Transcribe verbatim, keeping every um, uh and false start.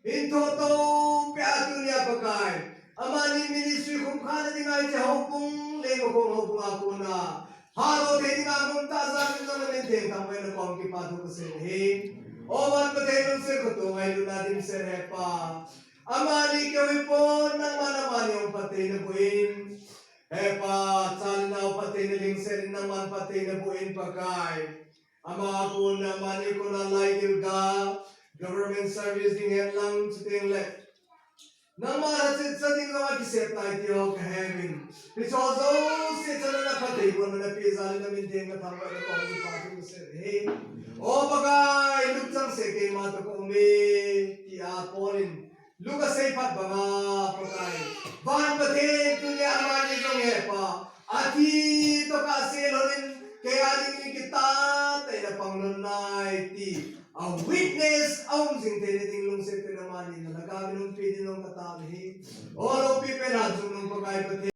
Hin thotho pia tunia Pakai. Amani ministry khum khana dinga hiche houbung, Leimakhong houbung a kona. Hatho thei dinga mun tah jal in nangma min theng thangvah in nakoma kipa thu kasei ahi. O van Pathen lungset khat to ngailutna dimset Hepa. Amani keu hipon nangman amani hung phatthei naboh in. Hepa, chale nao phatthei nalhingset in nangman phatthei naboh in Pakai. Ama a kona amani kona lai gilgal, government service ding hen lang chuteng le. Nangma lhasetsa ding jong akisep tai ti ho kahe uvin. Hicheho jouse chana naphatthei bohna napeh jal in namin theng kathangvah in nakoma kipa thu kasei ahi. O Pakai, lungchang seh keima toh kaum e, tia Paul in Luka seiphat banga Pakai. Van Pathen tunia amani jong Hepa. Athi toh kasei lhonin, kei a dingin kitah tah in apang lhon nai ti. A witness, aum jing theina ding lungset in amani nalhagao in umpi ding jong katao ahi. O loupi pen hatchungnung Pakai Pathen.